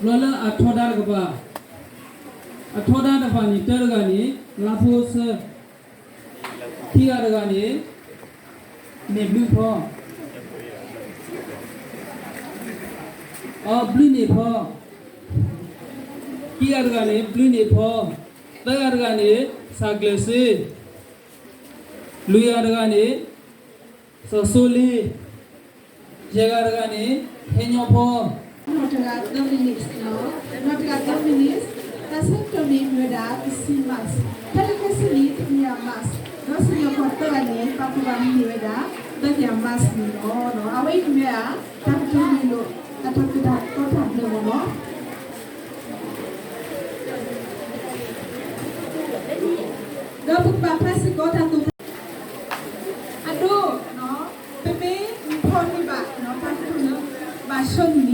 လၢအထီဒါတကပၤ, အထီဒါတကပၤန့ၣ် တၢတဂၤန့ၣ် လါဖိဆၢ, ခံဂၤတဂၤန့ၣ် န့ၢ်ဘျုးဖီ, အဘျုးန့ၢ်ဖီ, ခံဂၤတဂၤန့ၣ် ဘျုးန့ၢ်ဖီ, သၢဂၤတဂၤန့ၣ် စၢ်ကျၢၤစ့, လွံၢ်ဂၤတဂၤန့ၣ် စီၤစိလ့, ယဲၢ်ဂၤတဂၤန့ၣ် ဟဲညီဖီ. နီၢ်တဂၤသၢ minutes နီၢ်, နီၢ်တဂၤသၢ minutes, တၢ်ဆၢကတီၢ်န့ၣ်မ့ၢ်ဝဲဒၣ် တဆံ March, တၢ်လၢခဲဆ့န့ၣ် တကယၤ March, ဒီးစံၣ်ညီၣ်ကွီၢ်သၢဂၤန့ၣ် ပာ်ဖှိၣ်ဘၣ်မ့ၢ်ဝဲဒၣ် သၢကယၤ March န့ၣ်လီၤ. အဝဲအံၤမ့ၢ်ဝဲဒၣ် တၢ်ကတိၤမ့ၢ်လိာ် အတၢ်ကတိၤတၢ်ကတိၤတၢ်ဘျၢမ့ၢ်နီၢ်. ဒီးပကဘၣ်ဖးစ့ၢ်ကီးတၢ်သိၣ်တၢ် အဒိ, ပမ့ၢ်ဖီၣ်န့ၢ်ဘၣ် တၢ်ကတိၤလၢ ဘၣ်ဆၢနံၤန့ၣ် မ့ၢ်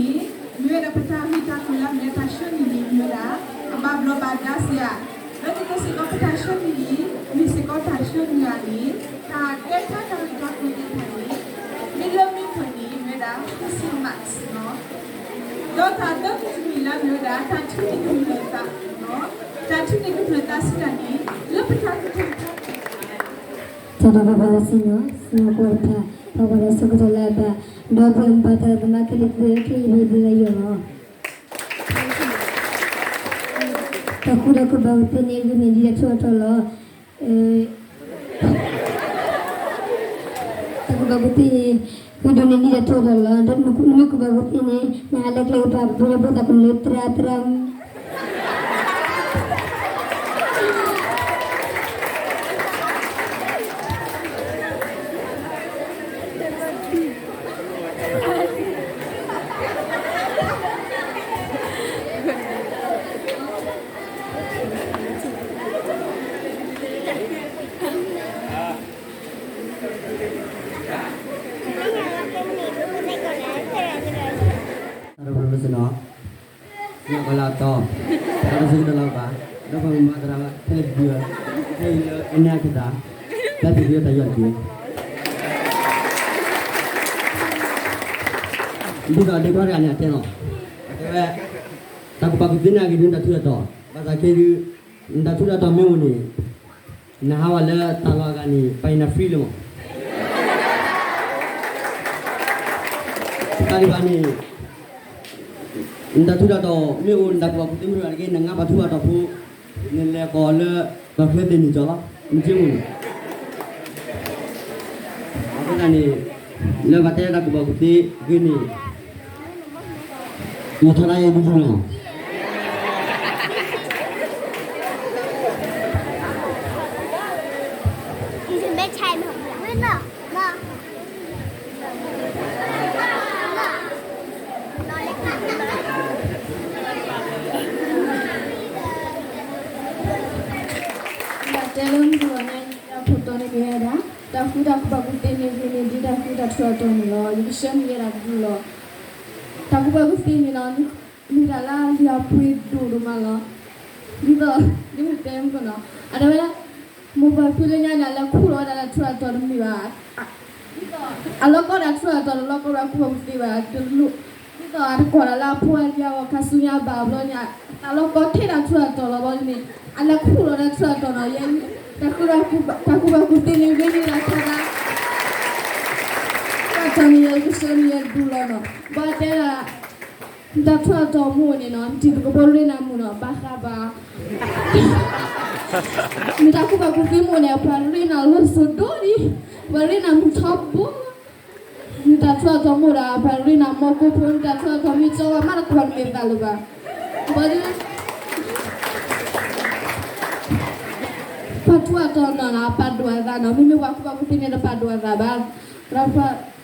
ဝဲဒၣ်ပတၢ်ဂံၢ်တၢ်ကျိၤလၢအမ့ၢ်တၢ်ဆၢနံၤန့ၣ် မ့ၢ်ဝဲဒၣ် အဘၣ်ဘျီးဘၣ်ဒါစ့ၢ်ဧါ. လၢတက့ၢ်စ့ၢ်ကီးပတၢ်ဆၢနံၤန့ၣ် မ့ၢ်စ့ၢ်ကီးတၢ်ဆၢနံၤဧါန့ၣ် တၢ်ကဲထီၣ်တၢ်ဂံၢ်တၢ်ကျိၤသ့ၣ်တဖၣ်န့ၣ် မ့ၢ်လၢမ့ၢ်ပှဲၤန့ၣ် မ့ၢ်ဝဲဒၣ် Christmas နီၢ်, ဒီးတၢ်သၢမံၤတမံၤလၢမ့ၢ်ဝဲဒၣ် တၢ်ထုးန့ၢ်ကမျၢၢ်သး, တၢ်ထုးန့ၢ်ကမျၢၢ်သးစံးတၢ်န့ၣ် လၢပတၢ်ကတိၤ တၢ်ဒီးပှၤလၢစံၣ်ညီၣ်, စံၣ်ညီၣ်ကွီၢ်တဖၣ်, ပှၤလၢဆိကတၢၢ်လၢအဘၣ်, ဒီးပှၤမၤတၢ်သမါခဲလၢာ်သ့ၣ် ချ့ယဘ့ၣ်ဒ်လၢယွၤလီၤ. တၢ်ဃူတၢ်ဖိးဘၣ်ကူၣ်သ့န့ၣ် ဂ့ၤန့ၢ်ဒံးတၢ်ထူးတၢ်တီၤလီၤ. တၢ်ကူၣ်ဘၣ်ကူၣ်သ့န့ၣ် ဂ့ၤဒိၣ်န့ၢ်ဒံးတၢ်ထူးတၢ်တီၤလီၤ. ဒီးနမ့ၢ်ကူၣ်ဘၣ်ကူၣ်သ့န့ၣ် နဟးလၢကျဲကပၤ ပှၤဖိသၣ်ကမျၢၢ်သရၣ်သရၣ်မုၣ် တၢ်ဒီးပှၤလၢစံၣ်ညီၣ်, စံၣ်ညီၣ်ကွီၢ်လၢအတီ, တၢ်ဒီးဆိကတၢၢ်လၢအဘၣ်, ဒီးပှၤမၤသရၣ်ဖဲလဲၣ်တဒု, ဖဲအံၤလၢအနဲၣ်အကသၣ်, ဖဲပှၤကလုာ်တၢ်ယီၢ်တက့ၢ်. ဒ်သိးဒ့ခွါတဂၤန့ၣ်အတဲလီၤ, အတဲဝဲ, တၢ်ကူၣ်ဘၣ်ကူၣ်သ့န့ၣ် အဂ့ၤဒ်နတၢ်ထူးတၢ်တီၤ, ဘၣ်ဆၣ်ခဲဒုး နတၢ်ထူးတၢ်တီၤမ့ၢ်အိၣ်န့ၣ် နဟးဝဲလၢတၢ်လီၢ်အဂၤန့ၣ် ပှၤအံၤန free လၢမး. တကးဒံးဘၣ်န့ၣ် နတၢ်ထူးတၢ်တီၤမ့ၢ်အိၣ် နတၢ်ကူၣ်ဘၣ်ကူၣ်သ့မ့ၢ်အိၣ်တဂ့ၤ နငါပှၤထူးပှၤတီၤဖိ နလဲၤကိးလၢ ပှၤချၢသ့ၣ်န့ၣ်ကၠီလီၤ နက့မ့ၢ်န့ၣ်. အဃိသတးန့ၣ် လၢပှၤတဲတၢ်ကူၣ်ဘၣ်ကူၣ်သ့ဂ့ၤန့ၣ် ယထီဒါယဲဒ်န့ၣ်လီၤ. တဲလၢမုၢ်ဂီၤန့ၣ် တၢ်ဖိတီန့ၣ်မ့ၢ်ဝဲဒၣ် တၢ်ဃူတၢ်ကူၣ်ဘၣ်ကူၣ်သ့န့ၣ်ဂ့ၤန့ၢ်ဒံးတၢ်ဃူတၢ်ထူးအတီၤန့ၣ်လီၤ. ယကဆှၢန့ၢ်ယဲဒၣ်တဒုလီၤ. တၢ်ကူၣ်ဘၣ်ကူၣ်သ့န့ၣ်လီၤ မ့ၢ်တၢ်လၢအလံာ်အပှ့ၤဒိၣ်ဒိၣ်မးလီၤ. ဒ်သိး ဒ်မ့ၢ်တဲမုၢ်ကနီၤ အတဲဝဲ မိၢ်ပၢ်ဖံလၢညါန့ၣ် အလဲၤခူၣ်လီၤဝဲဒၣ်တၢ်ထူးတၢ်တီၤတမ့ၢ်ဘၣ်. အလီၢ်ကီတၢ်ထူးတၢ်တီၤန့ၣ် လီၢ်ကီဝဲကူၣ်ဘၣ်ကူၣ်သ့ဘၣ်တလိၣ်. ဒ်သိးအတကိးတၢ်လၢအဖိအလံၤအဂီၢ် ခါဆူညါဘၣ်ဘျီညါ အလီၢ်ကီထဲတၢ်ထူးတၢ်တီၤလီၤဘီန့ၣ် အလဲၤခူၣ်လီၤတၢ်ထူးတၢ်တီၤနီၤ ယဲ တၢ်ဃူတၢ်ကူၣ်ဘၣ်ကူၣ်သ့န့ၣ် ဂ့ၤန့ၢ်ဒံးတၢ်ထူးတၢ်တီၤန့ၣ် ယကဆှၢန့ၢ်ယဲဒၣ်တဒုလီၤနီၤ. ဘၣ်တဲဒၣ် နတၢ်ထူးတၢ်တီၤမ့ၢ်အိၣ်န့ၣ်နီၤ နတံၤသကိးဖိရ့နၤမုာ်နီၤ ဘၣ်ဃးဘၣ် နတၢ်ကူၣ်ဘၣ်ကူၣ်သ့မ့ၢ်အိၣ်န့ၣ် ပှၤရ့နၤလီၤစိၤဒိၣ်ဒံး, ပှၤရ့နၤမုာ်ထီဘိ, နတၢ်ထူးတၢ်တီၤမ့ၢ်အိၣ်ဒီး ပှၤရ့နၤမီၢ်ကိဖိ, နတၢ်ထူးတၢ်တီၤမ့ၢ်ကၠီဝဲမး နကွၢ်နမဲာ်သးလၢၤဘၣ်. ဘၣ်ဒီး ပှၤထူးအတီၤနီၤနီၤ ပာ်ဒိၣ်အသးနီၤ, မ့မ့ၢ်ပှၤကူၣ်ဘၣ်ကူၣ်သ့န့ၣ် တပာ်ဒိၣ်အသးဘၣ်.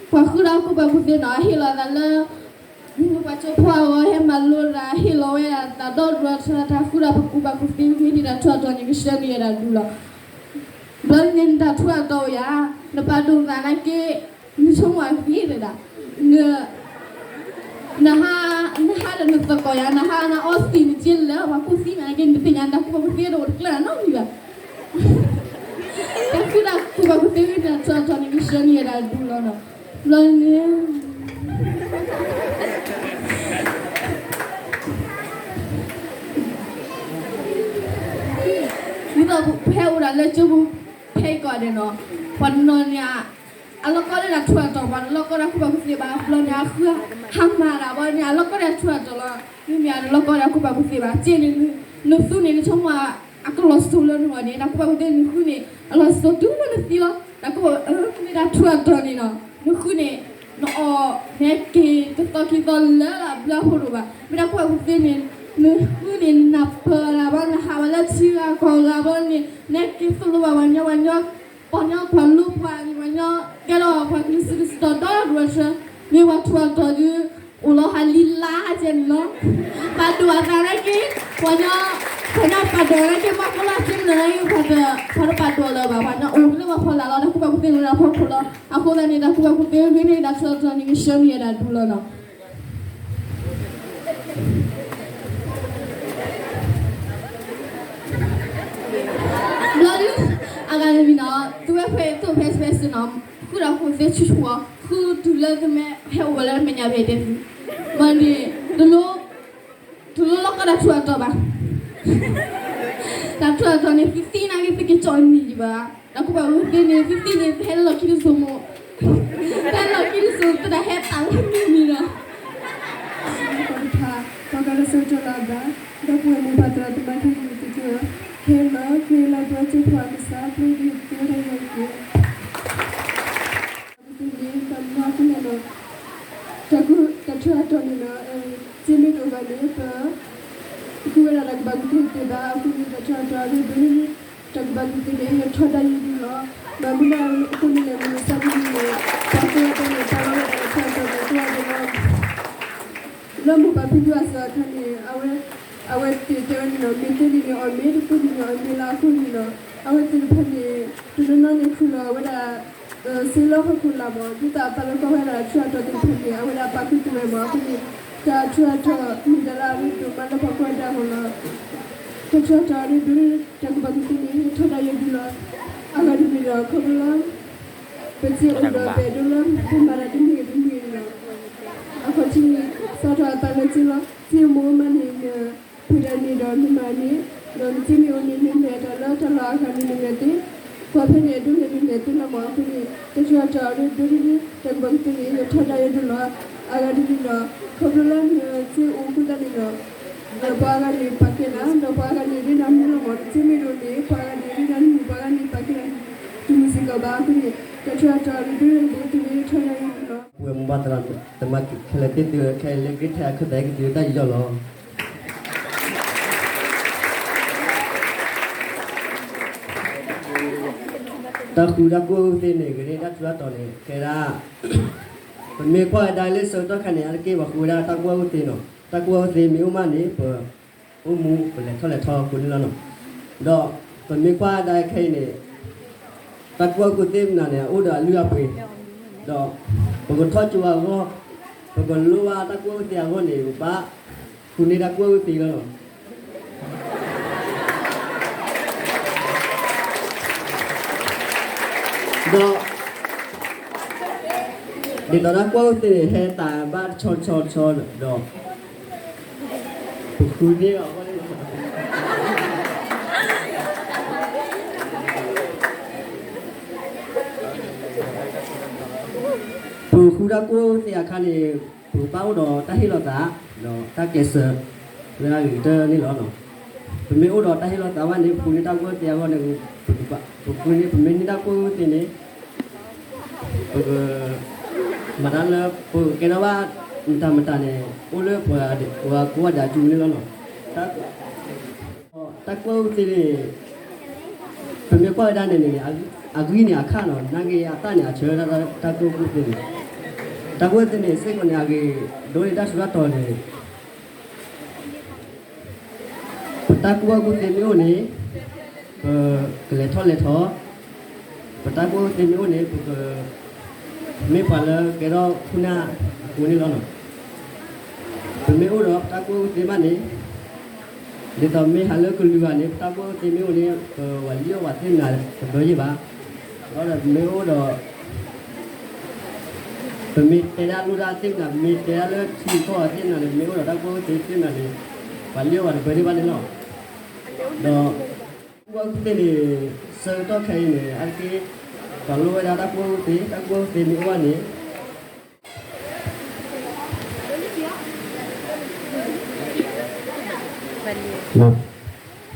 ပှၤဃုဒီးကူၣ်ဘၣ်ကူၣ်သ့နီၤ ဟ့ၣ်လီၤသးလၢ မ့မ့ၢ်ပှၤကၠိဖိအဂီၢ် ဟဲမၤလိတၢ် ဟ့ၣ်လီၤဝဲဒၣ်သးဒီဒိၣ်ထီၣ် တၢ်ဃုဒီးပကူၣ်ဘၣ်ကူၣ်သ့ ဂ့ၤန့ၢ်တၢ်ထူးတၢ်တီၤန့ၣ် ကဆှၢန့ၢ်ယဲဒၣ်ဒုလီၤ. ဘျီန့ၣ် နတၢ်ထူးတၢ်တီၤအိၣ်ယၤ နပာ်ဒိၣ်သးနာ်က့ နဆိကမိၣ်အဂ့ၤတဒၣ် န နဟး နဟးဒီးနသကိးယၤ နဟးနအီသံးနက့လၢ ပှၤကူၣ်သံနာ်က့ နတသ့ၣ်ညါ နတၢ်ကူၣ်ဘၣ်ကူၣ်သ့တအိၣ်တကျၢၤနီတမံၤဘၣ်. တၢ်ဃုတၢ်ကူၣ်ဘၣ်ကူၣ်သ့ ဂ့ၤန့ၢ်တၢ်ထူးတၢ်တီၤန့ၣ် ကဆှၢန့ၢ်ယဲဒၣ်ဒုလီၤနီၤ. ဘျီန့ၣ် ဖဲအိၣ်ဒၣ်လၢကၠိပူၤ ဖဲအံၤကီးဒဲးနီၤ, ပှၤတနီၤန့ၣ် အလီၢ်ကီၢ်လၢတၢ်ထူးတၢ်တီၤဘၣ်, အလီၢ်ကီၢ်လၢတၢ်ကူၣ်ဘၣ်ကူၣ်သ့ဘၣ်, ဘျီန့ၣ် အဃုဟးမၤဒၣ်ဘၣ်န့ၣ် အလီၢ်ကီၢ်လၢတၢ်ထူးတၢ်တီၤလီၤ. မ့မ့ၢ်အလီၢ်ကီၢ်လၢတၢ်ကူၣ်ဘၣ်ကူၣ်သ့ဘၣ်, ကဲန့ၣ် နသူန့ၣ် နဆိကမိၣ် အကလီၤစိၤလၢနဂီၢ်န့ၣ် တၢ်ကူၣ်ဘၣ်ကူၣ်သ့နဃုန့ၣ် အလီၤစိၤတုၤလၢနသံလီၤ. တၢ်ကူၣ်ဘၣ် မ့ၢ်တၢ်ထူးတၢ်တီၤန့ၣ်နီၤ, နဃုန့ၣ် နအီၣ် နဟဲက့ၤတသီခံသီလၢအဘျုးအဖှိၣ်ဒိၣ်ဘၣ်. မ့ၢ်တၢ်ကူၣ်ဘၣ်ကူၣ်သ့န့ၣ် နဃုန့ၣ် နနၢ်ပၢၢ်လၢၤဘၣ်, နဟးဘၣ်လၢထံဂၤကီၢ်ဂၤဘၣ်န့ၣ် နဟဲက့ၤသိၣ်လိဘၣ်ပှၤညီ ပှၤညီ ပှၤညီပှၤလိပှၤန့ၣ် ပှၤညီကဲထီၣ်ပှၤကလုာ်စံးကစံးတီၤဒီတဂၤဆၢ, မ့ၢ်ပှၤထူးအတီၤဒုး အိၣ်လီၤဟးလံလါကဲန့ၣ်လီၤ. ပာ်ဒိၣ်အသးနာ်က့ ပှၤညီ ပှၤညီပာ်ဒိၣ်နာ်က့ မၤကလီၤက့မနုၤလၢ ပှၤတပာ်ဒိၣ်လၢၤဘၣ်, ပှၤညီအိၣ်လၢပှၤဖီလာ်လီၤ, တၢ်ကူၣ်ဘၣ်ကူၣ်သ့လၢအဖီခိၣ်လီၤ. အဃိသတးန့ၣ် တၢ်ကူၣ်ဘၣ်ကူၣ်သ့ဂ့ၤန့ၣ် တၢ်ထူးအတီၤန့ၣ် ကဆှၢန့ၢ်ယဒၣ်ဒူလီၤနီၤ. ဘျီဒုး အဂၤတမံၤနီၤ, သုဝဲဖဲသိၣ်ဖဲ special နီၤ, ဃုတၢ်ကူၣ်သ့ဆူၣ်ဆူၣ်အီၤ, ဃုတုၤလၢသုမ့ၢ်ဟဲအိၣ်ဝဲလၢမဲာ်ညါဖဲတဲသု, မ့ၢ်န့ၣ် တလိၣ် တလိၣ်လီၢ်ကီၢ်တၢ်ထူးတၢ်တီၤဘၣ်. တၢ်ထူးတၢ်တီၤန့ၣ် သုသံနာ်က့ သုက့ၤကၠီၣ်န့ၢ်ယဘၣ်. တၢ်ကူၣ်ဘၣ်ကူၣ်သ့န့ၣ် သုသံန့ၣ် သုဟဲလၢလီၢ်ခံတစိၤမး, ဟဲလၢလီၢ်ခံတစိၤ သုတၢ်ဟဲသးလၢမုၢ်နံၤလီၤ. တခါ ပှၤကညီတစိၤကၠီလၢအဘၣ်, ဒီပုၢ်ဝဲၢ်မိၢ်ပၢ်သရၣ်သမါခဲလၢာ်သ့ၣ်ဧၢ, ဟဲလီၤ ဃ့လီၤပှၤကၠိဖိအကစၢ် ပျဲဒ်သ့ဝဲဒၣ်ယဲၢ်က့ၤ တၢ်ကူၣ်သ့န့ၣ် တၢ်မၤကူၣ်န့ၣ်လီၤ. တၢ်ကူၣ် တၢ်ထူးတၢ်တီၤန့ၣ်လီၤ. စ့မ့ၢ်တအိၣ်ဘၣ်န့ၣ် ပ ပဃုဝဲဒၣ်တၢ်ကူၣ်ဘၣ်ကူၣ်သ့တသ့ဘၣ်. အဃိန့ၣ် တၢ်ထူးတၢ်တီၤအရ့ဒိၣ်န့ၣ် တၢ်ကူၣ်ဘၣ်ကူၣ်သ့န့ၣ် ယထီဒါယဲၢ်ဒုလီၤ. ဘၣ်မနုၤအဃိန့ၣ်လဲၣ်န့ၣ် စးထီၣ်န့ၣ် ပှၤကိးဂၤဒဲးန့ၣ် ပာ်လီၤဝဲဒၣ်တၢ်ထူးတၢ်တီၤန့ၣ် ကိးဂၤဒဲးလီၤ. လၢမိၢ်ပၢ်ဖံဖုအစၢၤအခါန့ၣ် အဝဲ အဝဲသ့ၣ်တဲဝဲန့ၣ်လီၤ, မ့ၢ်သ့န့ၣ်န့ၣ် အီၣ်မ့ၤ, တသ့န့ၣ်န့ၣ် အီၣ်မ့ၤလၢအဃိန့ၣ်လီၤ. အဝဲသ့ၣ်တဖၣ်န့ၣ် တနီၤနီၤန့ၣ် ခူၣ်လီၤဝဲဒၣ် စ့လၢဟီၣ်ခိၣ်လာ်မး, ဒ်သိးအပာ်လီၤကီဝဲဒၣ်တၢ်ထူးတၢ်တီၤသ့ၣ်တဖၣ်န့ၣ် အဝဲဒၣ်ပာ်ဃုာ်သုဝဲမး. အဃိန့ၣ် တၢ်ထူးတၢ်တီၤ မ့ၢ်တၢ်လၢအရ့ဒိၣ်မးလၢပှၤကိးဂၤဒဲးအဂီၢ်လီၤ. တၢ်ထူးတၢ်တီၤအရ့ဒိၣ်န့ၣ် တၢ်ကူၣ်ဘၣ်ကူၣ်သ့န့ၣ် ယထီဒါယဲၢ်ဒုလီၤ. အဂၤတမံၤဒီး ခီဖျိလၢ ပစ့အိၣ်ဒီးပအဲၣ်ဒိးလၢ ပမၤတၢ်တမံၤဂ့ၤတမံၤဂ့ၤန့ၣ်လီၤ. အခီၣ်ထံး စးထီၣ်အသးလၢစ့လီၤ. စ့မိၢ်မးန့ၣ် နဖုဒၣ်န့ၣ်ဒီးနမၤန့ၣ်, ဒီးနစ့မ့ၢ်အိၣ်န့ၣ် နလဲၤတၢ်လၢတၢ်လီၢ်အဂၤန့ၣ် နလဲၤသ့, ကွၢ်ဖဲန့ၣ်အဒိန့ၣ် နလဲၤသ့လီၤမး. အဃိန့ၣ် တၢ်ထူးတၢ်တီၤအရ့ဒိၣ်န့ၣ် တၢ်ကူၣ်ဘၣ်ကူၣ်သ့န့ၣ် ယထီဒါယဲၢ်ဒုလီၤ. အဂၤတမံၤဒီး ခီဖျိလၢနစ့အိၣ်အဃိသတးန့ၣ်ဒီး ဒီးပှၤအဂၤန့ၣ်ပာ်ကဲနၤ, ဒီးပှၤအဂၤန့ၣ်ရ့နၤမုာ်လီၤမး. နစ့မ့ၢ်တအိၣ်န့ၣ် ပှၤအဂၤန့ၣ်ရ့နၤမုာ်, ပှၤအဂၤန့ၣ်ပာ်ကဲနၤတမုာ်စ့ၢ်ကီးဘၣ်. အဃိန့ၣ် တၢ်ထူးတၢ်တီၤအရ့ဒိၣ်န့ၣ် တၢ်ကူၣ်ဘၣ်ကူၣ်သ့န့ၣ် ယထီဒါယဲၢ်ဒုလီၤ. ပဝဲမိၢ်ပၢ်သရၣ်သမါခဲလၢာ်သ့ၣ်သု ခဲအံၤလၢက့ၤထဲအခၢၣ်သးက့ၤသုတၢ်ယီၤလီၤ. တၢ်ဃုတၢ်ကူၣ်ဘၣ်ကူၣ်သ့န့ၣ် ဂ့ၤန့ၢ်တၢ်ထူးတၢ်တီၤန့ၣ် ကဲဒၣ် ပမ့ၢ်ကွၢ်ဝဲဒၣ်လၢဆၢကတီၢ်ခါန့ၣ် အါတက့ၢ်ပှၤဃုဝဲဒၣ်တၢ်ကူၣ်ဘၣ်ကူၣ်သ့နီၤ. တၢ်ကူၣ်ဘၣ်ကူၣ်သ့မ့ၢ်အိၣ်မးန့ၣ် ပအိၣ်မူ ပလဲၤထီၣ်လဲၤထီအဃိန့ၣ်လီၤနီၤ. ဒီးပမ့ၢ်ကွၢ်ဒၣ်ခဲအံၤန့ၣ် တၢ်ကူၣ်ဘၣ်ကူၣ်သ့မနုၤန့ၣ် အအိၣ်ဒီးအလုၢ်အပှ့ၤ, ဒီးပကထီၣ်ကၠိအဂီၢ်, ပကလိၣ်ဘၣ်တၢ်ကူၣ်ဘၣ်ကူၣ်သ့အဂီၢ်န့ၣ် ပဘၣ်ဃုန့ၢ်တၢ်ကူၣ်ဘၣ်ကူၣ်သ့လီၤနီၤ. ဒီး ဒ်သိးတၢ်ကူၣ်ဘၣ်ကူၣ်သ့န့ၣ် ဟဲသးဘၣ်တဆီတဆီတဆီဒီး ပဃုန့ၢ်အီၤ ပဃုတၢ်ကူၣ်ဘၣ်ကူၣ်သ့အခါန့ၣ် ပကဘၣ်အိၣ်ဒီးတၢ်ဟ့ၣ်လီၤသး ဒီးတၢ်ကျဲးစၢးလၢအဂ့ၤကတၢၢ်န့ၣ်လီၤ. ပမ့ၢ်အိၣ်ဒီးတၢ်ဟ့ၣ်လီၤသးဘၣ်န့ၣ် ပဃုန့ၢ်တၢ်ကူၣ်ဘၣ်ကူၣ်သ့အဂီၢ်န့ၣ် ပဃုန့ၢ် ပမ့ၢ်န့ၢ်တၢ်ကူၣ်ဘၣ်ကူၣ်သ့န့ၣ် ပက မၤတၢ်လၢပကကဲထီၣ်ဘၣ်မတၤမတၤန့ၣ် အိၣ်လၢပှၤကိးဂၤဒဲးအစုန့ၣ်လီၤနီၤ. တၢ်ကူၣ်ဘၣ်ကူၣ်သ့န့ၣ် ပမ့ၢ်ကွၢ်ဝဲဒၣ်န့ၣ်န့ၣ် အဂံၢ်န့ၣ်အခါနီၤ နာ်က့အသၣ်န့ၣ် အဆၢဒၣ်တၢ်ကူၣ်ဘၣ်ကူၣ်သ့န့ၣ်, တၢ်ကူၣ်ဘၣ်ကူၣ်သ့န့ၣ် စ့ၢ်ကီးန့ၣ် အဂ့ၤဒိၣ်န့ၢ်တၢ်ထူးတၢ်တီၤန့ၣ် ပတၢ်ကူၣ်ဘၣ်ကူၣ်သ့မ့ၢ်အိၣ်န့ၣ် ပကလဲၤထီၣ်လဲၤထီ, ပတၢ်ကူၣ်ဘၣ်ကူၣ်သ့မ့ၢ်အိၣ်န့ၣ် ပကမ့ၢ်ပှၤလၢကဲထီၣ်ခိၣ်နၢ်အဃိန့ၣ်လီၤနီၤ. ပမ့ၢ်အိၣ်ဒီးပတၢ်ကူၣ်ဘၣ်ကူၣ်သ့ဘၣ်န့ၣ် ဒ်သိးမ့ၢ်ဟးလၢကလုာ်ဂၤန့ၣ် ပတၢ်ကူၣ်ဘၣ်ကူၣ်သ့မ့ၢ်အိၣ်န့ၣ် ပဝဲလံၣ်အီၣ်ဝဲသ့ၣ်မနၤတဘၢယဲၢ်ဘၣ်. ဒီးပမ့ၢ်အိၣ်ဒီး ပမ့ၢ်တဲဒၣ်လိၣ်ဒၣ်သ့ၣ်မနၤ ပမ့ၢ်တဲဒၣ်လၢထံကီၢ်အသ့ၣ်မနၤန့ၣ် ပမ့ၢ်အိၣ်ဒီးတၢ်ကူၣ်ဘၣ်ကူၣ်သ့သ့ၣ်မနၤန့ၣ် ပှၤလံၣ်အီၣ်ဝဲတဘၢယဲၢ်ဘၣ်န့ၣ်လီၤ. ဒီး ဝဲကသ့ၣ်န့ၣ် ဆၢကတီၢ်ခဲအံၤန့ၣ် အါတက့ၢ် ပာ်လီၤဝဲဒၣ်တၢ်ကူၣ်ဘၣ်ကူၣ်သ့, တၢ်ကူၣ်ဘၣ်ကူၣ်သ့မ့ၢ်အိၣ်ဘၣ်န့ၣ်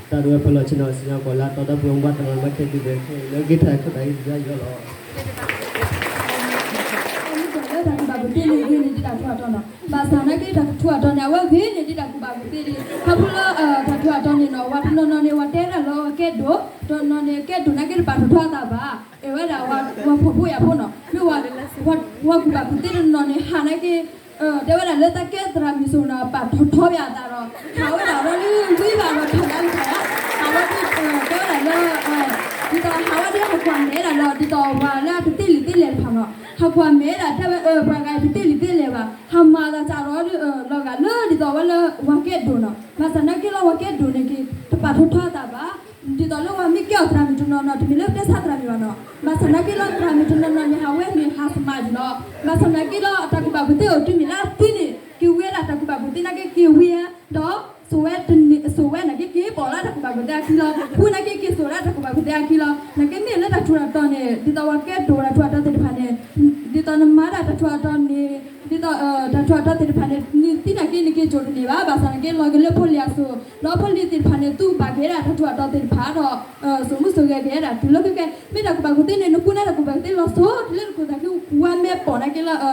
တၢ်ဒိဝဲဖဲလီၤဆ့ၣ်နီၤ စံၣ်ညီၣ်ကွီၢ်လၢအတီတၢ်ပှဲၤမူဘၣ်တနီၤဘၣ်ခဲဒုးဒီးခဲအံၤလၢက့ၤထီၣ်ခိၣ်သးအံၤ ယီၢ်ယီၢ်လီၤ. လၢတၢ်ကူၣ်ဘၣ်ကူၣ်သ့န့ၣ်ဂ့ၤန့ၢ်ဒံးတၢ်ထူးတၢ်တီၤနီၤ, ဘၣ်ဆၣ်နာ်က့တၢ်ထူးတၢ်တီၤန့ၣ် အဝဲဂ့ၤန့ၢ်ဒံးတၢ်ကူၣ်ဘၣ်ကူၣ်သ့ဒံး ခီဖျိလၢတၢ်ထူးတၢ်တီၤန့ၣ်နီၤ ပှၤတနီၤနီၤန့ၣ် ပှၤတဲဒၣ်လၢအကဲဒိၣ်, တနီၤန့ၣ်ကဲဒိၣ်နာ်က့တပာ်ထီၣ်ထီအသးဘၣ်, အဲၣ်ဝဲဒၣ်ပှၤဖှီၣ်ဖိယာ်ဖိနီၤ, မ့ၢ်ဝဲ ပှၤကူၣ်ဘၣ်ကူၣ်သ့တနီၤနီၤန့ၣ် ဟးနာ်က့ တဲဝဲဒၣ်လၢတၢ်ကဲသရၣ်မုၣ်စိၤနီၤ ပာ်ထီၣ်ထီပၠးအသးဒီး ဟးဝဲဒၣ်ဝဲလၢဝံဘၣ်ဒီးထီၣ်ဒၣ်လၢထီၣ်ယါ, ဟးဝဲဒၣ် တဲဝဲဒၣ်လၢ ဒ်သိးဟးဝဲဒၣ်ဟးကွၢ်မဲာ်ဒၣ်ဒီး ဒ်သိးပှၤလၢအတသ့လံာ်သ့လဲၣ်တဖၣ်နီၤ ဟးကွၢ်မဲာ်ဒၣ်တဲဝဲ ပှၤဂၤတသ့လံာ်သ့လဲၣ်ဘၣ် ဟးမၤသးစးဒီး လီၤဂာ်လၢဒ်သိးဝဲလၢပှၤကဲဒိၣ်နီၤ, ဘၣ်ဆၣ်နာ်က့လီၤပှၤကဲဒိၣ်န့ၣ်က့ၤ တပာ်ထီၣ်ထီအသးဘၣ်, ဒ်သိးလၢပှၤမ့ၢ်ကဲအီၤသရၣ်မုၣ်တနီၤနီၤ တမ့ၢ်လၢပတဲဆါသရၣ်မုၣ်ဘၣ်နီၤ, ဘၣ်ဆၣ်နာ်က့လီၤသရၣ်မုၣ်တနီၤနီၤန့ၣ် ဟးဝဲန့ၣ်ဟးသမးဒံးလီၤ, ဘၣ်ဆၣ်နာ်က့လီၤတၢ်ကူၣ်ဘၣ်ကူၣ်သ့အိၣ်တုၤမ့ၢ်လၢအသံန့ၣ် က့ၤဝံဝဲဒၣ်တၢ်ကူၣ်ဘၣ်ကူၣ်သ့နာ်က့က့ၤဝံဧါ, ဒီး စိာ်ဝဲတန့ၢ် စိာ်ဝဲနာ်က့က့ၤပိာ်လၢတၢ်ကူၣ်ဘၣ်ကူၣ်သ့အခံလီၤ, ဃိနာ်က့က့ၤစိာ်လၢတၢ်ကူၣ်ဘၣ်ကူၣ်သ့အခံလီၤ, နာ်က့မ့ၢ်လၢတၢ်ထူးတၢ်တီၤန့ၣ် ဒ်သိးပှၤကဲဒိၣ်တၢ်ထူးတၢ်တီၤသ့ၣ်တဖၣ်န့ၣ် ဒ်သိးနမၤဒၣ်တၢ်ထူးတၢ်တီၤန့ၣ် ဒ်သိး တၢ်ထူးတၢ်တီၤသ့ၣ်တဖၣ်န့ၣ် နသံနာ်က့နက့ၤစိာ်တန့ၢ်ဘၣ်, ဘၣ်ဆၣ်နာ်က့လီၤက့ၤလၢဖိလံၤအစိၤ ဒီးဖိလံၤသ့ၣ်တဖၣ်န့ၣ် သူၣ်ဘၣ်က့ၤဒၣ်တၢ်ထူးတၢ်တီၤသ့ၣ်တဖၣ်ဒီး စိာ်မုၢ်စိာ်ဂဲၤက့ၤဒၣ်တုၤလၢခဲကဲ မ့ၢ်တၢ်ကူၣ်ဘၣ်ကူၣ်သ့န့ၣ် နကူနာ်တၢ်ကူၣ်ဘၣ်ကူၣ်သ့လီၤစိၤ တုၤလၢနကူၣ်သးခု ဝါမဲာ်ပိာ်နာ်က့လီၤ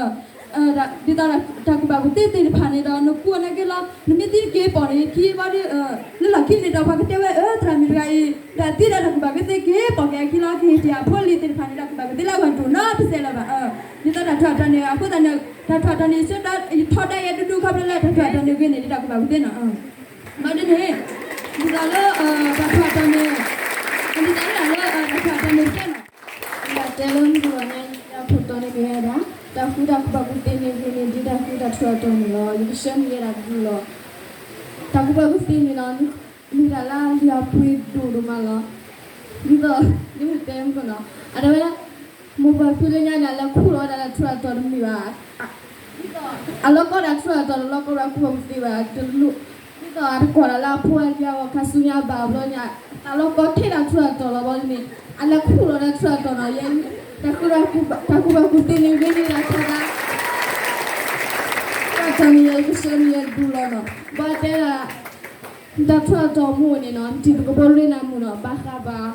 ဒ်သိးတၢ်ကူၣ်ဘၣ်ကူၣ်သ့သ့ၣ်တဖၣ်န့ၣ်ဒီး နကူနာ်က့လီၤ နမ့ၢ်သံက့ၤပိာ်န့ၣ် ခံဘီဒ် လၢလီၢ်ခံန့ၣ်ဒီး ပှၤကတဲဝဲ အၢ သရၣ်မုၣ်တဂၤအံၤ ဒီးသံဒီးတၢ်ကူၣ်ဘၣ်ကူၣ်သ့က့ၤပိာ်က့ၤအခံလီၤ ကဟ့ၣ်တ့ၢ်အဖိလံၤသ့ၣ်တဖၣ်န့ၣ် တၢ်ကူၣ်ဘၣ်ကူၣ်သ့လၢအဂီၢ်ဒိၣ်နီတစဲးလၢၤဘၣ် ဒ်သိးတၢ်ထူးတၢ်တီၤန့ၣ် အဃိသတးန့ၣ် တၢ်ထူးတၢ်တီၤန့ၣ် ဆၢထီဒါယဲၢ်ဒူဒူခီဖျိလၢတၢ်ထူးတၢ်တီၤန့ၣ်ဂ့ၤန့ၢ်ဒံးတၢ်ကူၣ်ဘၣ်ကူၣ်သ့နီၤ ဘၣ်ဒ်န့ၣ် ဒ်သိးလၢ တၢ်ထူးတၢ်တီၤန့ၣ် ဒ်သိးလၢတၢ်ထူးတၢ်တီၤန့ၣ်တဲနီၤ ယတဲလၢမုၢ်ဂီၤညါ ယဖိတီန့ၣ်က့ၤဝဲဒၣ် တၢ်ဃူတၢ်ကူၣ်ဘၣ်ကူၣ်သ့န့ၣ်ဂ့ၤန့ၢ်ဒံးတၢ်ဃူတၢ်ထူးတၢ်တီၤန့ၣ်လီၤ ယကဆှၢန့ၢ်ဝဲဒၣ်တဒူလီၤ တၢ်ကူၣ်ဘၣ်ကူၣ်သ့န့ၣ်လီၤ မ့ၢ်တၢ်လၢအလံာ်အပှ့ၤဒိၣ်ဒိၣ်မးလီၤ ဒ်သိး ယမ့ၢ်တဲမုၢ်ကနီၤ အတဲဝဲဒၣ် မိၢ်ပၢ်ဖံလၢညါန့ၣ် အလဲၤခူၣ်လီၤဝဲဒၣ်လၢထူးတၢ်တီၤတမ့ၢ်ဘၣ် အလီၢ်ကီတၢ်ထူးတၢ်တီၤ တလီၢ်ကီတၢ်ကူၣ်ဘၣ်ကူၣ်သ့ဘၣ် တလိၣ် ဒ်သိးအတကွၢ်ဒၣ်လၢအဖိအလံၤအဂီၢ် ခါဆူညါဘၣ်ဘျီညါ တၢ်လီၢ်ကီထဲတၢ်ထူးတၢ်တီၤလီၤဘျီန့ၣ် အလဲၤခူၣ်လီၤလၢထူးတၢ်တီၤနီၤ ယဲ တၢ်ဃူတၢ်ကူၣ်ဘၣ်ကူၣ်သ့န့ၣ်ဂ့ၤန့ၢ်ဒံးတၢ်ထူးတၢ် ထူးတၢ်တီၤန့ၣ် ယကဆှၢန့ၢ်ယဲၢ်ဒူလီၤနီၤ ဘၣ်တဲဒၣ် တၢ်ထူးတၢ်တီၤမိၢ်န့ၣ်နီၤ တံၤသကိးဖိရ့နၤမုာ်နီၤ ဘၣ်ဃးဘၣ်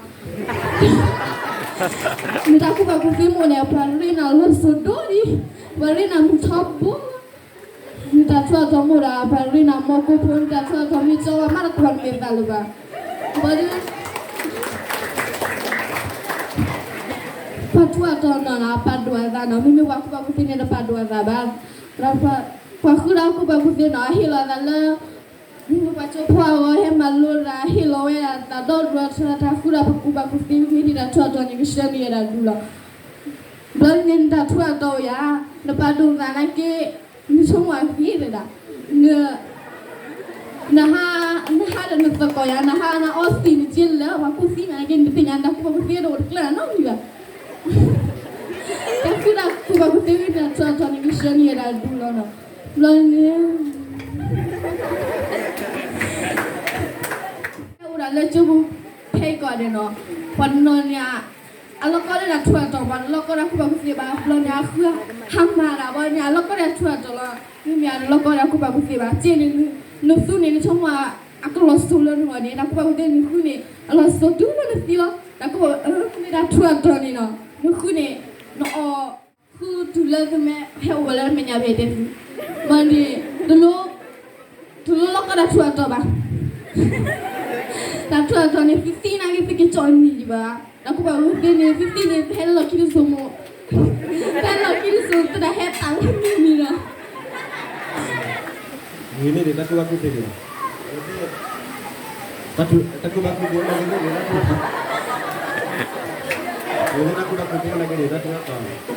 နတၢ်ကူၣ်ဘၣ်ကူၣ်သ့မိၢ်န့ၣ် ပှၤရ့နၤလီၤစိၤဒိၣ်ဒံး ပှၤရ့နၤမုာ်ထီဘိ နတၢ်ထူးတၢ်တီၤမိၢ်ဒီး ပှၤရ့နၤမီၢ်ကိၢ်ဖိ နတၢ်ထူးတၢ်တီၤမ့ၢ်ကၠီဝဲမးတကွၢ်မ့ၢ်သးလၢၤဘၣ် ဘၣ်ဒီး ပှၤထူးတၢ်တီၤနီၤနီၤ ပာ်ဒိၣ်အသးနီၤ မ့မ့ၢ်ပှၤကူၣ်ဘၣ်ကူၣ်သ့န့ၣ် တပာ်ဒိၣ်အသးဘၣ် ပှၤဃုတၢ်ကူၣ်ဘၣ်ကူၣ်သ့နီၤ အဟ့ၣ်လီၤအသးလၢ မ့မ့ၢ်ပှၤကၠိဖိအဂီၢ် ဟဲမၤလိတၢ် ဟ့ၣ်လီၤဝဲဒၣ်သးဒီဒူၣ် တၢ်ဃူတၢ်ကူၣ်ဘၣ်ကူၣ်သ့ဂ့ၤန့ၢ်ဒံးတၢ်ထူးတၢ်တီၤန့ၣ် ကဆှၢန့ၢ်ယဲဒၣ်ဒူလီၤ ဘျီန့ၣ်နတၢ်ထူးတၢ်တီၤယၤ နပာ်ဒိၣ်သးနာ်က့ နဆိကမိၣ်အဂ့ၤတဒၣ် န နဟး နဟးဒီးနသကိးယၤ နဟးနအီသံးနက့လၢ ပှၤကူၣ်သံနာ်က့ နသ့ၣ်ညါနတၢ်ကူၣ်ဘၣ်ကူၣ်သ့တအိၣ်တကျၢၤနီတမံၤဘၣ် တၢ်ဃူတၢ်ကူၣ်ဘၣ်ကူၣ်သ့ဂ့ၤန့ၢ်တၢ်ထူးတၢ်တီၤန့ၣ် ကဆှၢန့ၢ်ယဲဒၣ်ဒူလီၤနီၤ ဘျီန့ၣ် အိၣ်ဒၣ်လၢကၠိပူၤ ဖဲအံၤကီးဒဲးနီၤ ပှၤတနီၤန့ၣ် အလီၢ်ကီလၢတၢ်ထူးတၢ်တီၤ ပှၤတလီၢ်ကီတၢ်ကူၣ်ဘၣ်ကူၣ်သ့ဘၣ် ဘျီန့ၣ် အဃု ဟးမၤတၢ်ဘျီန့ၣ် အလီၢ်ကီတၢ်ထူးတၢ်တီၤလီၤ မ့မ့ၢ်အတလီၢ်ကီတၢ်ကူၣ်ဘၣ်ကူၣ်သ့ဘၣ် က့န့ၣ် နသူန့ၣ် နဆိကမိၣ်အကလီၤစိၤလၢနဂီၢ်န့ၣ် တၢ်ကူၣ်ဘၣ်ကူၣ်သ့နဃုန့ၣ် အလီၤစိၤတုၤလၢနသံလီၤ တၢ်ကူၣ်ဘၣ်မ့ၢ်တၢ်ထူးတၢ်တီၤန့ၣ်နီၤ နဃုန့ၣ် နအီၣ် ဃုတုၤလၢသုမဲ ဟဲအိၣ်ဝဲလၢမဲာ်ညါဖဲတဲသု မ့ၢ်န့ၣ် တလိၣ် တလိၣ်လီၢ်ကီတၢ်ထူးတၢ်တီၤဘၣ် တၢ်ထူးတၢ်တီၤန့ၣ် သုသံနာ်က့ သုက့ၤကၠီၣ်နံၤယံၤဘၣ် တၢ်ကူၣ်ဘၣ်ကူၣ်သ့န့ၣ် သုသံန့ၣ် ဟဲလၢလီၢ်ခံတစိၤမိၢ် ဟဲလၢလီၢ်ခံတစိၤ သုတၢ်ဟဲသးဝဲမံၤမံၤလီၤ ဂ့ၤန့ၢ်ဒံးတၢ်ကူၣ်ဘၣ်ကူၣ်သ့န့ၣ် တၢ်ကူၣ်ဘၣ်ကူၣ်သ့နာ်က့န့ၣ် ဂ့ၤန့ၢ်တၢ်ကူၣ်ဘၣ်ကူၣ်သ့နာ်က့န့ၣ် တၢ်ထူးတၢ်တီၤ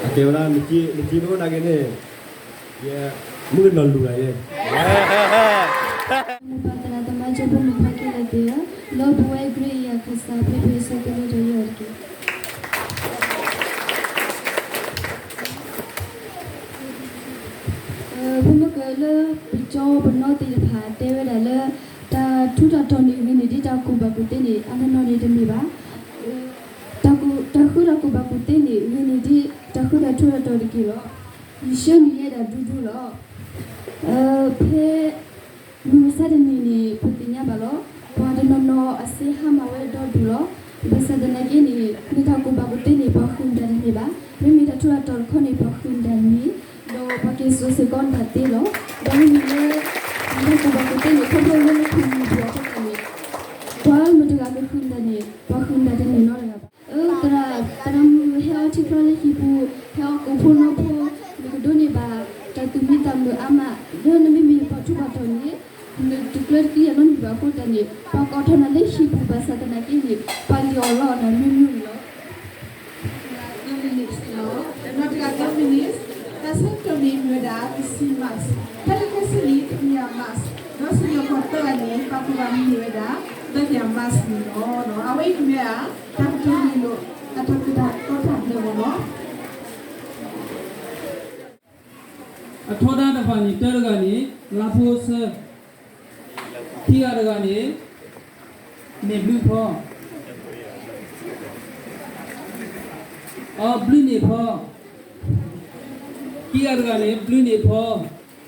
အကဲဝဲဒၣ် နက့မ့ၢ်အိၣ်နာ်က့န့ၣ် ယမုၣ်ကနီၤလူၤလၢယဲ မိၢ်ပၢ်သရၣ်သမါကၠိဖိမုၣ်ခွါခဲလၢာ်သ့ၣ်ဧၢ, လၢပဝဲ grace အံၤအခၢၣ်စး ဖဲဖဲအံၤဆိကမိၣ်တၢ်ယဲၢ်အီၤတက့ၢ်. ဖိမုၣ် လၢပကၠီပနီၣ်သ့ၣ်တဖၣ်တဲဝဲဒၣ်လၢ တၢ်ထူးတၢ်တီၤန့ၣ်ဂ့ၤန့ၢ်ဒံးတၢ်ကူၣ်ဘၣ်ကူၣ်သ့န့ၣ် အနီၢ်နီၢ်န့ၣ်တမ့ၢ်ဘၣ်. တၢ်ဃုတၢ်ကူၣ်ဘၣ်ကူၣ်သ့န့ၣ်ဂ့ၤန့ၢ်ဒံး တၢ်ဃုတၢ်ထူးတၢ်တီၤတက့ၢ်လီၤ. ယဆှၢန့ၢ်ယဲဒၣ်ဒူဒူလီၤ. ဖဲ မုၢ်မဆါတနံၤန့ၣ် ပသ့ၣ်ညါဘၣ်လီၤ. ပှၤတနီၤနီၤအစ့ဟါမၢ်ဝဲဒီဒူၣ်လီၤ. ဘၣ်ဆၣ်သနာ်က့န့ၣ် မ့ၢ်တၢ်ကူၣ်ဘၣ်ကူၣ်သ့န့ၣ် ပှၤဃုာ်နတၢ်တမ့ၢ်ဘၣ်. မ့မ့ၢ်တၢ်ထူးတၢ်တီၤတခီန့ၣ် ပှၤဃုာ်နတၢ်တမ့ၢ်, ဒီးပှၤက့ၤစိာ်စ့ၢ်ကီးနတၢ်သ့လီၤ. ဒီးမ့မ့ၢ်လၢ တၢ်ကူၣ်ဘၣ်ကူၣ်သ့န့ၣ် ခီဖျိလၢနခူၣ်နူာ်ပှၤအဃိသတးန့ၣ် ပှၤမတၤတဂၤမ့ၢ်ဃုာ်နတၢ်န့ၣ် ပှၤဃုာ်နတၢ်တမ့ၢ်နီတဂၤဘၣ်. အၢ သရၣ် သရၣ်မုၣ်ဟဲအီထံချီလၢဟံၣ်ပူၤ, ဟဲအီကိၣ်ဖိနီၢ်ဖိ, နကဒိးန့ၢ်ဘၣ် တၢ်သူၣ်မံသးမုာ်အါမး, လၢနမ့မ့ၢ်ပှၤထူးပှၤတီၤန့ၣ် နတကျၢတကံယၤနီတမံၤဘၣ်အဃိသတးန့ၣ် ပှၤကိးထီၣ်နၤလၢဟံၣ်ပူၤဘၣ်ဆၣ်သနာ်က့န့ၣ် ပှၤလံၣ်အီၣ်လီအီၣ်နၤမ့ၢ်မ့ၢ်န့ၣ်လီၤ. သၢ minutes လီၤ. နီၢ်တဂၤ သၢ minutes, တၢ်ဆၢကတီၢ်န့ၣ်မ့ၢ်ဝဲဒၣ် တဆံ mask, တၢ်လၢခဲဆ့န့ၣ် တကယၤ mask, ဒီးစံၣ်ညီၣ်ကွီၢ်သၢဂၤန့ၣ် ပာ်ဖှိၣ်ဘၣ်မ့ၢ်ဝဲဒၣ် သၢကယၤ mask န့ၣ်လီၤ. အဝဲအံၤမ့ၢ်ဝဲဒၣ် တၢ်ကတိၤဂ့ၢ်လိာ် အတၢ်ကတိၤတၢ်ကတိၤတၢ်ဘျၢမ့ၢ်နီၤ. အထီဒါတဖၣ်န့ၣ် တၢတဂၤန့ၣ် လါဖိဆၢ, ခံဂၤတဂၤန့ၣ် န့ၢ်ဘျုးဖီ, အီ ဘျုးန့ၢ်ဖီ, ခံဂၤတဂၤန့ၣ် ဘျုးန့ၢ်ဖီ,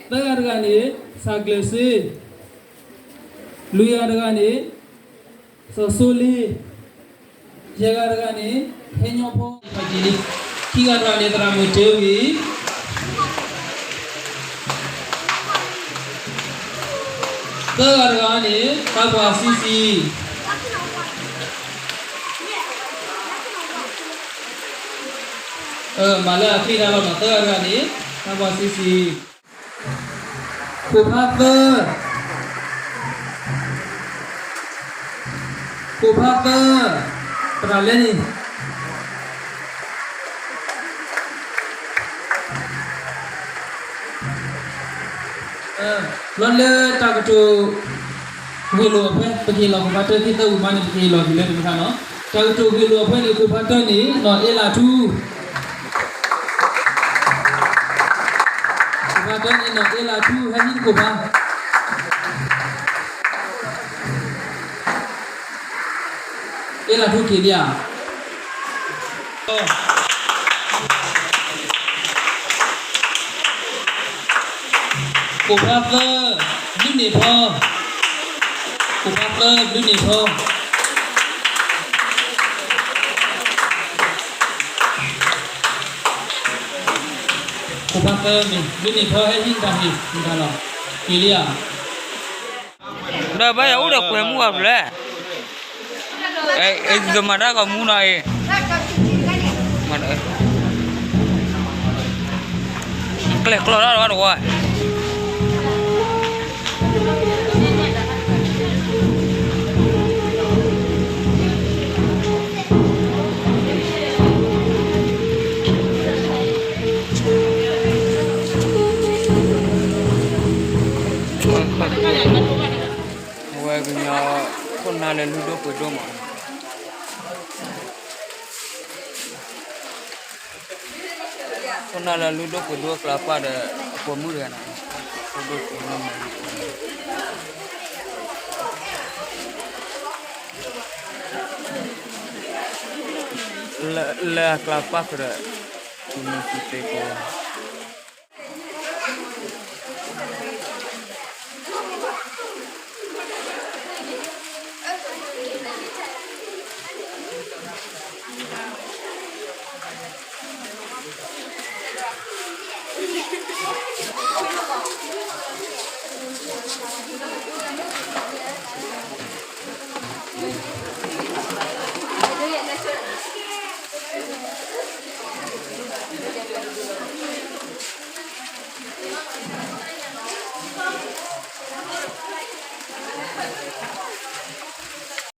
သၢဂၤတဂၤန့ၣ် စၢ်ကျၢၤစ့, လွံၢ်ဂၤတဂၤန့ၣ် စီၤစိလ့, ယဲၢ်ဂၤတဂၤန့ၣ် ဟဲညီဖီ, ခံဂၤတဂၤန့ၣ် သရၣ်မုၣ်တ့ဝံၤ, သၢဂၤတဂၤန့ၣ် သးပှၢ်ဆံးဆံး, မၤလၢအချ့တၢ်လီၤနီၤ, သၢဂၤတဂၤန့ၣ် သးပှၢ်ဆံးဆံး. ခိၣ်ဖးသၢ, ခိၣ်ဖးသၢ, သရၣ်လဲန့ၣ် လီၤလၢတၢ်ကတိၤဂ့ၢ်လိာ်အဖၢ ပကဟ့ၣ်လီၤခိၣ်ဖးတၢ ခံ သၢ ဝံၤမးန့ၣ် ပကဟ့ၣ်လီၤက့ၤလၢတမ့ၢ်ခါနီၤ. တၢ်ကတိၤဂ့ၢ်လိာ်အဖၢန့ၣ် ခိၣ်ဖးတၢန့ၣ် နီၢ်အ့လးထူ, ခိၣ်ဖးတၢန့ၣ် နီၢ်အ့လးထူ ဟဲဟံးခိၣ်ဖး, အ့လးထူက့ၤဒံးဧါ. ခိၣ်ဖးသၢ, ဘျုးန့ၢ်ဖီ, ခိၣ်ဖးသၢ ဘျုးန့ၢ်ဖီ, ခိၣ်ဖးသၢမ့ၢ် ဘျုးန့ၢ်ဖီ ဟဲဟံးတၢ်ဟ့ၣ်တၢ်လီၤ, က့ၤလံဧါ. ဒီးဘၣ်ယၤအိၣ်ဒီးကွဲးမူဘၣ်ဖျဲၣ်, ယမၤတၢ်ကီၢ်မူနီၤအံၤ, ကျဲၣ်ကျီၢ်တၢ်တဝါတဝါ. အဝဲကညီခိၣ်နၢ်လၢလုၢ်ဒိၣ်ပှ့ၤဒိၣ်မး, ခိၣ်နၢ်လၢလုၢ်ဒိၣ်ပှ့ၤဒိၣ်အကျါပာ်ဒီး အပိာ်မုၣ်တဂၤန့ၣ်, လၢအကျါပာ်ဃုာ်ဒီး မုၢ်စံးသ့ကိး